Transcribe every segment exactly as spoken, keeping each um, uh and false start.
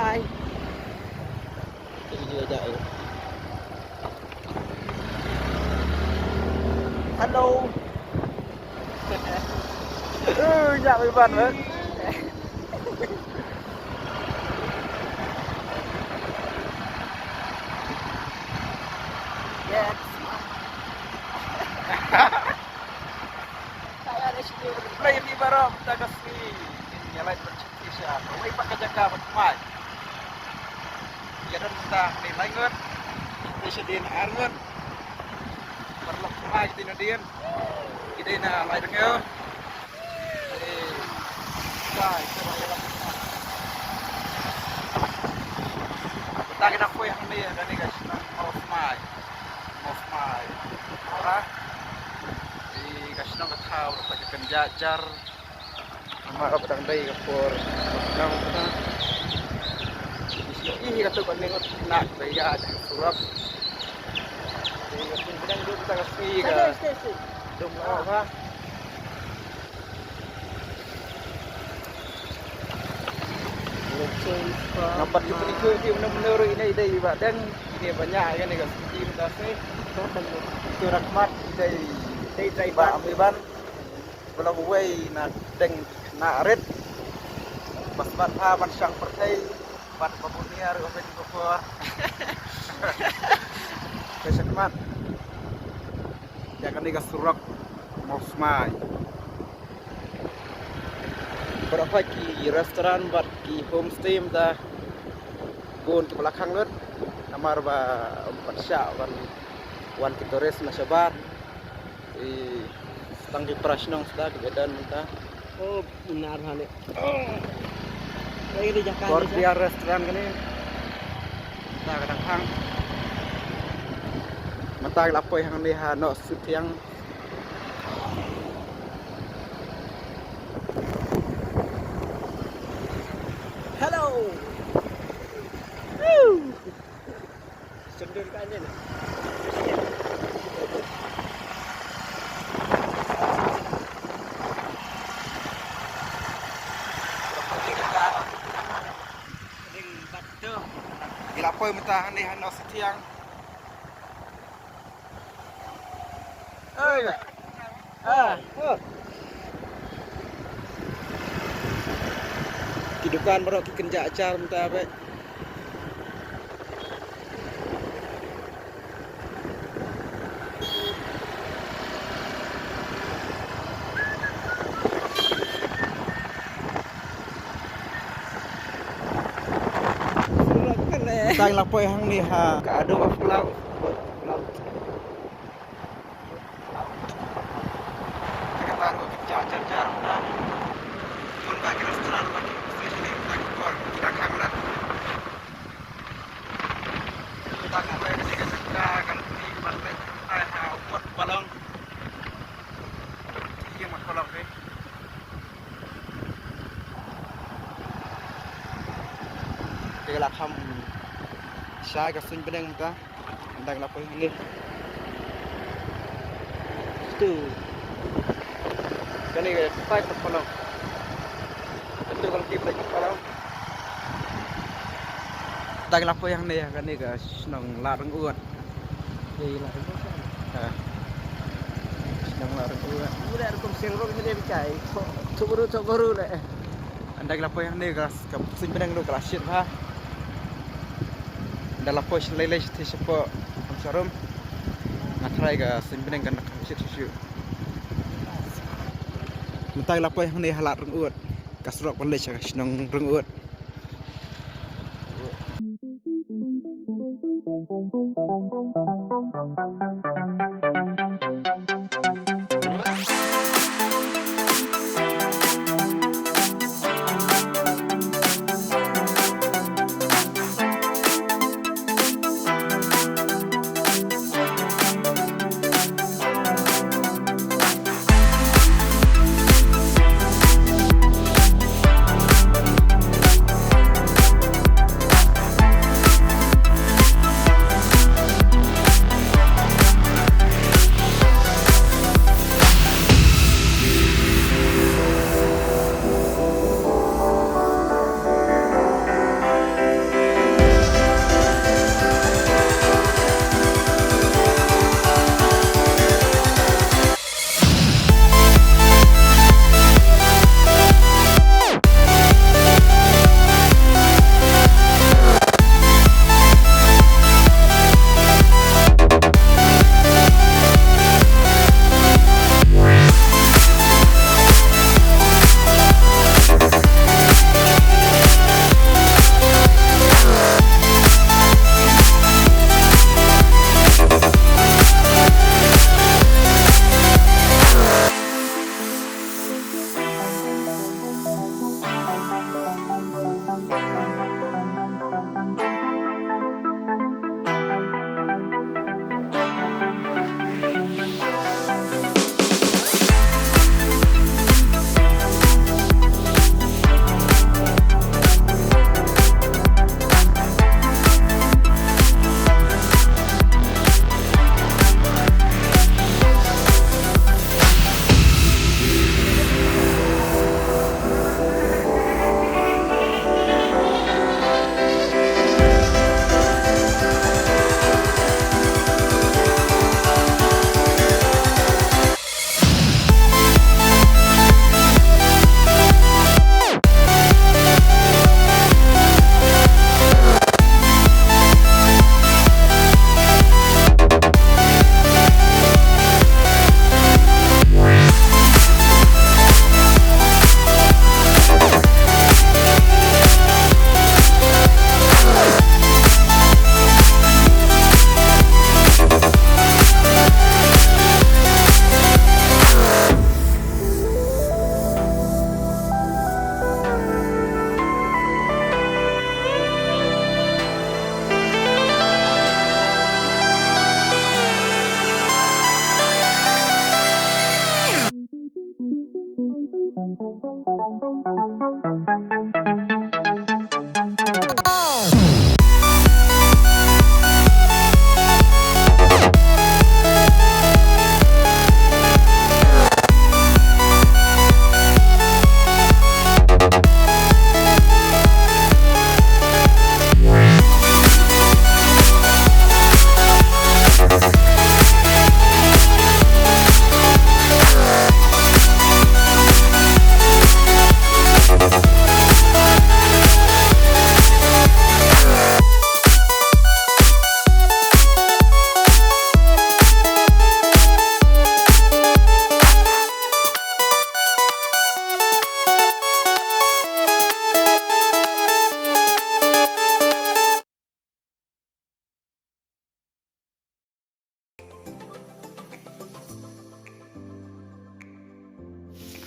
Hi. Hello. Ui, yak ui ban bek. Yes. Play ni baroh, kita kasih. Ini nyalai. Isha, kawei pat ka jaka ba thymmai. Ïa don mynta dei lai ngut. Dei shadien ar ngut. Paralok thymmai ki dei na dien. Ki dei na lai rngiew. Dei. Dei, dei, dei, dei. Mynta ki dang poi hangne, kane ka shnong Mawsmai. Mawsmai. Ora. Dei ka shnong ka thaw, ka kynja jar. Namar ba dang dei ka por sngewthuh. Ih, ka tu ka ningut nak ba ïa ka surok. Dei ka tu ka dang dei ka sngi ka. Dum la ba. Nampat tu ni tu tu menur menur ini dei ba dang ini banyak kan ni ka siti dah sih. Itu rahmat dei dei dei ba ambil ban. Ba la uwei na deng na rit. Bas ban ha ban shang pyrthei. Ban ba bun nia ruh ban ba por. Ka shakmat. Ïa kane ka surok Mawsmai. Baroh ki restaurant bad ki homestay mynta bun kiba la khang lut. Namar ba ym pat shah ban wan ki tourist na shabar. I tang ki para shnong sda ki ba don mynta. Oh, benar hane. Oh. Kaei ka jaka ni, Courtyard restaurant kane. Mynta ka dang khang. Mynta ka la poi hangne ha Noh Suthiang. Hello. Woo. Sundul ka ni. Ila poi mynta hangne ha Noh Suthiang. Oi. Ah, oh. Ki dukan baroh ki kynja achar mynta bad. Tang la poi hangne ha ka Ado of Cloud. Kata ko ki jar jar jar na. Mun ba ki restaurant ba ki station ni ba ki kor ki dah khang lat. Kita ka bai ni ka ka ka ni ban bai ai ha Wat Balong. Ki ma Balong ni. Ki la kham shai ka suiñ bneng mynta. Dang la poi hangne. Tu. Kane ka pipe ka palong. Kane ka pipe ka palong. Dang la poi hangne, kane ka shnong Lad Ryngut. Ei, Lad Ryngut. Ha. Shnong Lad Ryngut. Mula rukom seng rong hangne kai. Thok baru, thok baru le. Ynda ki la poi hangne ka, ka suiñ bneng ruh ka la shit bha. Ynda la poi sha lei lei shathie shapoh Hamsharum. Nga tharai ka suiñ bneng kan da kham shit shuh shuh. Mynta ki la poi hangne ha Lad Ryngut. Ka surok ban leit sha ka shnong Ryngut.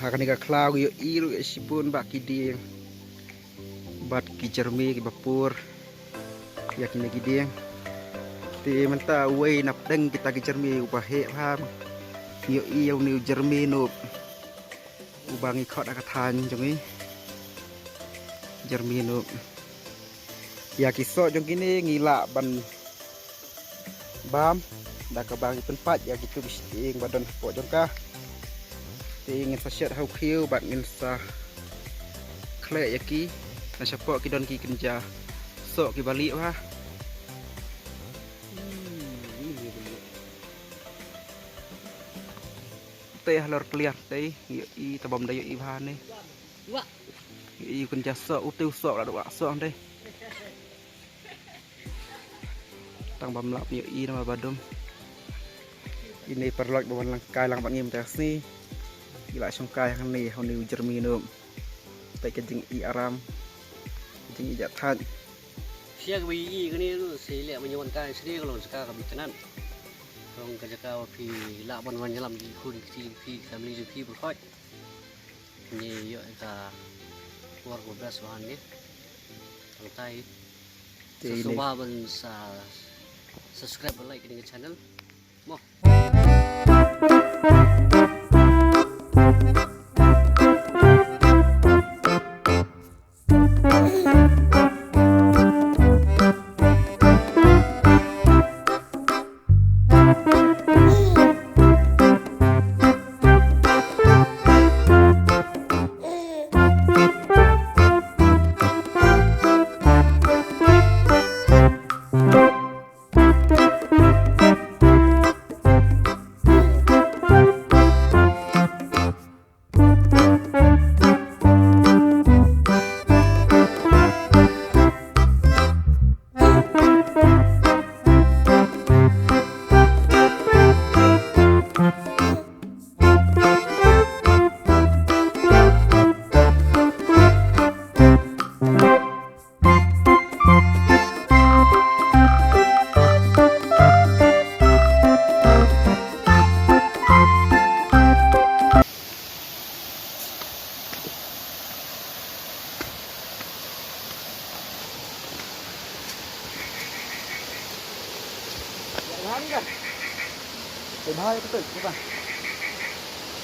Ha kane ka khlaw ngi ïohi ruh ïa shibun bah ki dieng bad ki jyrmi kiba pur ïa kine ki dieng. Te mynta uwei na pdeng kita ki jyrmi uba heh bha, ngi ïohi ïa une u jyrmi Nup uba ngi khot ha ka thaiñ jong ngi, jyrmi Nup. Ïa ki soh jong kine ngi lah ban bam da kaba ngi pynpait ïa kitu ki shyieng ba don hapoh jong ka. Te ngin sa shet ha u khiew bad ngin sa khleh ïa ki. Na shapoh ki don ki kynja soh kiba lieh bha. Te halor kliar te ngi ïohi, te bym da ïohi bha ne. Ngi ïohi u kynja soh, utu u soh la dei, u soh te. Tang bym lah pynïohi namar ba dum. Ine paralok ba wan lang kai lang bad ngi mynta ka sngi. Ngi la shong kai hangne ha une u jyrmi Nup. Peit ka jingïaid aram, ka jingïaid thait. Sha kaba ïohi kane ruh, sa leh ban wan kai sha kane ka long jaka kaba itynnat. Ka long ka jaka ba phi lah ban wan ïalam ïa ki khun ki kti jong phi, family jong phi baroh. Ngi ïoh ka por kaba best ba hangne. Tang tai. Te sa sngewbha ban sa subscribe, ban like kane ka channel. Mo.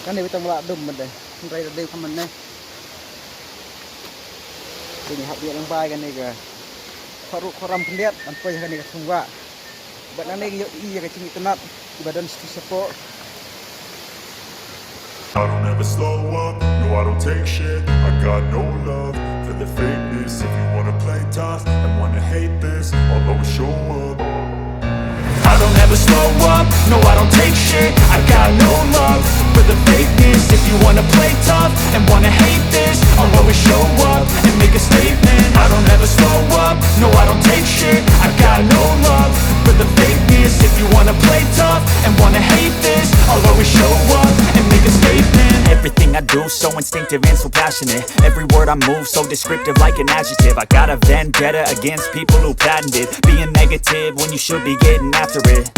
Kane bita mala dum mede. Nrai da dei kaman ne. Kini hap dia lang bai kane ka. Kharu kharam pendiat, an poi kane ka thungwa. Bad nangne ngi ïohi ïa ka jingïaid thait kiba don shapoh. I don't ever slow up, no, I don't take shit. I got no love for the fakeness. If you wanna play tough and wanna hate this, I'll always show up. I don't ever slow up, no, I don't take shit. I got no love for the fakeness. If you wanna play tough and wanna hate this, I'll always show up and make a statement. I don't ever slow up, no, I don't take shit. I got no love for the fakeness. If you wanna play tough and wanna hate this, I'll always show up and make a statement. Everything I do so instinctive and so passionate. Every word I move so descriptive like an adjective. I got a vendetta against people who patented being negative when you should be getting after it.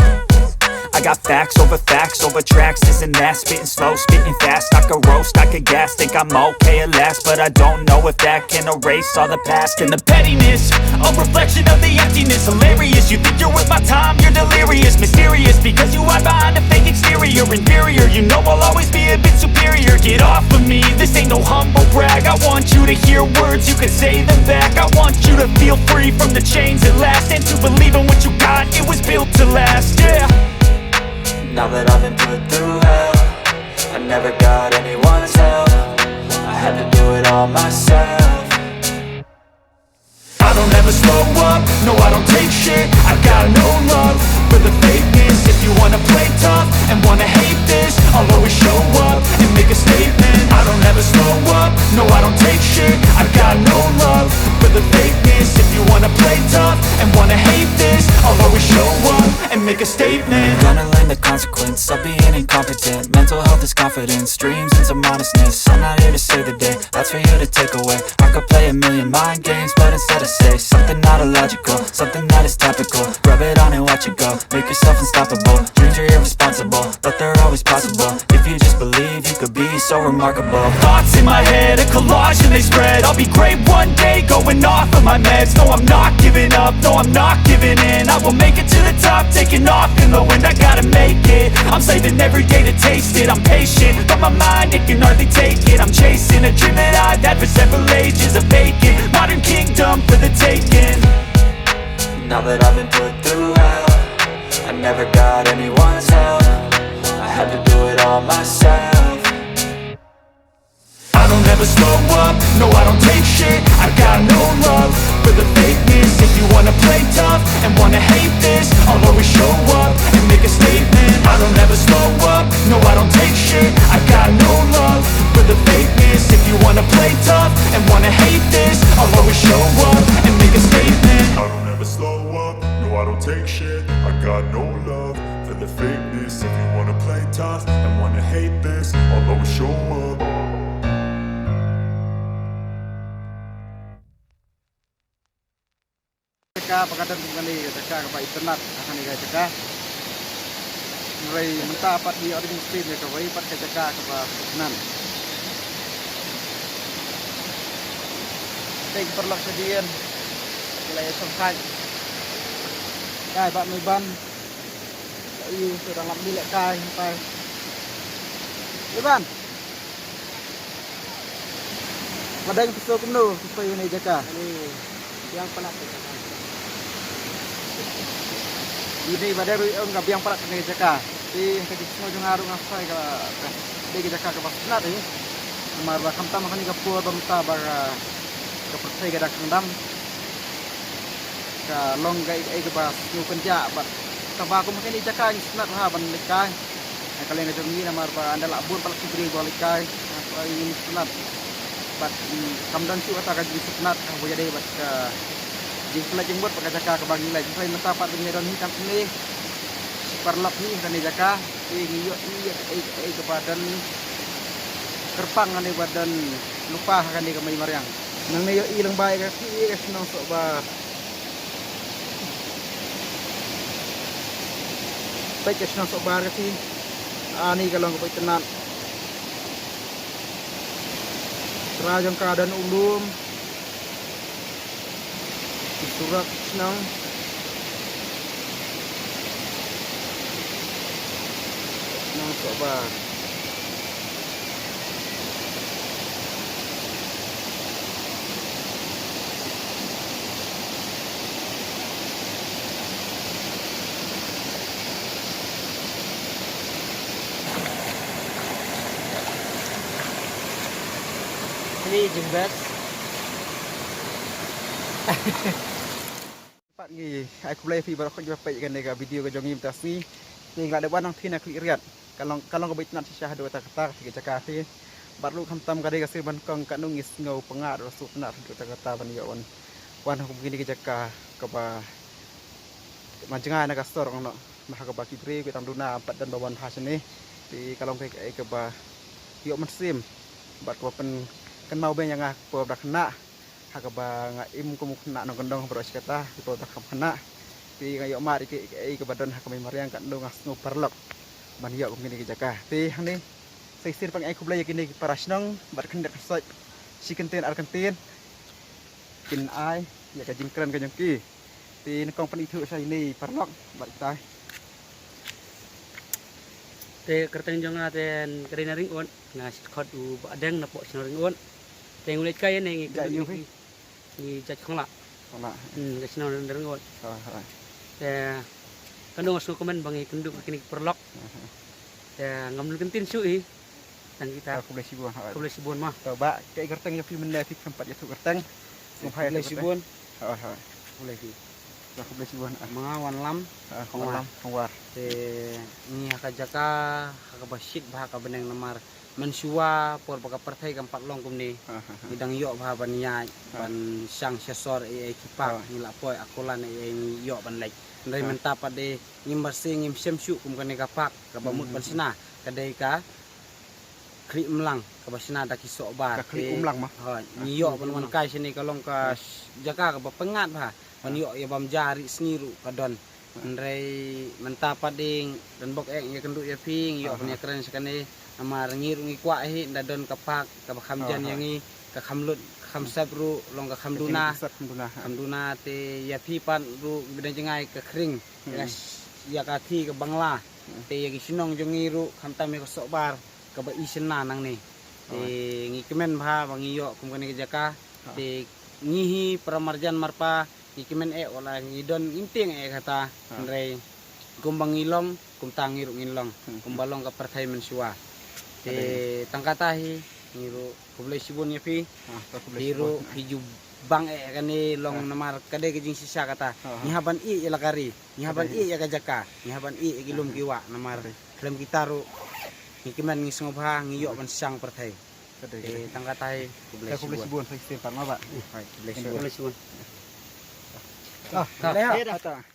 I got facts over facts over tracks, this and that, spitting slow, spitting fast. I could roast, I could gas, think I'm okay at last, but I don't know if that can erase all the past and the pettiness. A reflection of the emptiness, hilarious. You think you're worth my time, you're delirious, mysterious, because you hide behind a fake exterior, inferior. You know I'll always be a bit superior. Get off of me, this ain't no humble brag. I want you to hear words, you can say them back. I want you to feel free from the chains at last, and to believe in what you got, it was built to last. Yeah. Now that I've been put through hell, I never got anyone's help. I had to do it all myself. I don't ever slow up, no, I don't take shit. I got no love for the fakeness. If you wanna play tough and wanna hate this, I'll always show up and make a statement. I don't ever slow up, no, I don't take shit. I got no love for the fakeness. If you wanna play tough and wanna hate this, I'll always show up and make a statement. Gonna learn the consequence of being incompetent. Mental health is confidence, dreams and some honestness. I'm not here to save the day, that's for you to take away. I could play a million mind games, but instead I say something not illogical, something that is topical. Rub it on and watch it go. Make yourself unstoppable. Dreams are irresponsible, but they're always possible. If you just believe, you could be so remarkable. Thoughts in my head, a collage and they spread. I'll be great one day, going off of my meds. No, I'm not giving up, no, I'm not giving in. I will make it to the top, taking off in the wind. I gotta make it. I'm saving every day to taste it. I'm patient, but my mind, it can hardly take it. I'm chasing a dream that I've had for several ages. A vacant modern kingdom for the taking. Now that I've been put through hell, I never got anyone's help. I had to do it all myself. I don't ever slow up, no, I don't take shit. I got no love for the fakeness. If you wanna play tough and wanna hate this, I'll always show up and make a statement. I don't ever slow up, no, I don't take shit. I got no love for the fakeness. If you wanna play tough and wanna hate this, I'll always show up and make a statement. I don't ever slow up, no, I don't take shit. I got no love for the fakeness. If you wanna play tough and wanna hate this, I'll always show up. Jaka ba ka don kane ka jaka kaba itynnad ha kane ka jaka. Hynrei mynta pat ngi ïoh ding sien ïa kawei pat ka jaka kaba itynnad. Teng paralok shadien. Lei shong khaid. Dei ba me ban. Ïa u shu dang lap ni lehkai hangtai. Iban. Ba dang pynshoi kumno, pynshoi ïa une jaka. Ani biang palat ka jaka. Ine ba dang ruh ong ka biang palat kane ka jaka. Te ha ka jingsngew jong nga ruh nga pynshoi ka, ka dei ka jaka kaba sngewtynnat hi. Namar ba khamtam ha kane ka por ba mynta ba ka, ka pyrthei ka dang khang dam. Ka long kaei kaei kaba sngewkynjah bad kaba kum kane jaka ngi sngewtynnat bha ban leit kai. Na ka liang ka jong ngi namar ba ynda la bun palat ki briew ba leit kai. Nga trai ngi sngewtynnat. Bad, mm, kam don shuh kata ka jingsngewtynnat kaba ïadei bad ka jingpynlait jingmut bad ka jaka kaba ngi leit. Hynrei mynta pat ba ngi don hi tang kumne. Shi paralok hi ha kane jaka. Te ngi ïohi ïa kaei kaei kaba don kyrpang kane ba don lypa ha kane ka mei mariang. Nangne ïohi lyngba ïa ka, ïa ka shnong Sohbar. Peit ka shnong Sohbar ka ti. Ani ka long kaba itynnad. Trai jong ka don u lum. Ki surok shnong. Shnong Sohbar. Kane jingbet. Pat ngi ai khublei phi baroh kiba peit ïa kane ka video ka jong ngi mynta sngi. Te ngi la dep wan nangtei na Khliehriat. Ka long, ka long kaba itynnad shisha haduh katta katta ka jaka te. Bad ruh khamtam ka dei ka sien ban kong katno ngi sngew pyngngad bad sngewtynnad haduh katta katta ban ïoh wan, wan ha kine ki jaka kaba, ban jngai na ka sor noh. Ba ha kaba ki briew ki dang duna ym pat don ba wan ha shane. Te ka long kaei kaei kaba ïoh mynsiem bad kaba pynkynmaw beiñ ïa nga ha ka por ba dang khynnah. Ha kaba nga im kum u khynnah nongkyndong baroh shi katta, ha ka por ba dang khynnah. Te nga ïoh mad ïa kaei kaei kaba don ha ka mei mariang, katno nga sngew paralok ban ïoh kum kine ki jaka. Te hangne sa shisien pat nga ai khublei ïa kine ki para shnong bad khyndiat khynsoit, shi kyntien ar kyntien kin ai ïa ka jingkren ka jong ki. Te nyngkong pynithuh sha ine i paralok bad kita. Te kyrteng jong nga te ka dei na Ringut, nga sdang khot u Bah Deng na pok shnong Ringut. Te ngi leit kai ïa ne ngi Jait ïa phi? Ngi jait Khongla. Khongla. Hmm, ka shnong Ringut. Ha, ha. Te ka nong sngewkmen ba ngi kynduh kine ki paralok. Ha, ha. Te ngam lun kyntien shuh i. Tang kita. Ha, khublei shibun, ha. Khublei shibun ma. To Bah, kaei kyrteng jong phi mynne, phi khlem pat ïathuh kyrteng. Khublei shibun. Ha, ha. Khublei shibun. To khublei shibun, ha. Ma nga Wanlam. Ha, Khongwar. Wanlam Khongwar. Te ngi ha ka jaka ha kaba shit bha ka bneng namar mynshuwa por ba ka pyrthei kam pat long kumne. Ha, ha, ha. Ngi dang ïoh bha ban ïaid, ha, ban shang sha sor ei ei ki park, ha, ngi la poi Akulan ei ei ngi ïoh ban leit. Hynrei, ha, mynta pat de ngim barsing ngim shem shuh kum kane ka park kaba, hmm, mut ban shna, ka dei ka Khlieh Umlang kaba shna da ki sohbar. Ka Khlieh Umlang ma? Hooid, ngi ïoh ban wan kai shane ka long ka, ha, jaka kaba pyngngad bha. Ban, ha, ïoh ïa bam ja ri sngi ruh ka don. Hynrei mynta pat de don bok ek ïakynduh ïa phi, ngi ïoh, ha, ban, ha, ïakren sha kane. Namar ngi ruh ngi kwah hi, nda don ka park kaba kham, ha, jan, ha, ïa ngi, ka kham lut, ka kham, hmm, sep ruh, long ka kham, ka duna. Kham duna, ha. Kham duna te ïa phi pat ruh ba dang jngai ka khring, hmm, ïa ka, ïa ka thi ka Bangla. Hmm. Te ïa ki shnong jong ngi ruh khamtam ïa ka sohbar kaba i shynna nangne. Te, oh, ngi kmen bha ba ngi ïoh kum kane ka jaka. Ha. Te ngi hi para marjan marpa ngi kmen eh, wat la ngi don ngim tieng eh kata. Ha. Hynrei kumba ngi long kumta ngi ruh ngin long. Hmm. Kumba long ka pyrthei mynshuwa. Te, ka dei, tang kata hi ngi ruh khublei shibun ïa phi. Ha, to khublei shibun. Phi ruh phi ju bang eh kane long, ha, namar ka dei ka jingshisha kata. Ha, ha. Ngi hap ban ïeh ïa la ka ri, ngi hap ban, ka dei, ïeh ïa ka jaka, ngi hap ban ïeh ïa ki lum, ha, ki wah namar, ka dei, khlem kita ruh ngi kmen ngi sngewbha ngi ïoh, ha, ban shang pyrthei. Ka dei, ka dei. Te tang kata hi, khublei, ka khublei shibun. Shibun, sa shisien pat ma Bah. Hai, khublei shibun. Khublei shibun. Ah, ah, leh ha. Leh ha.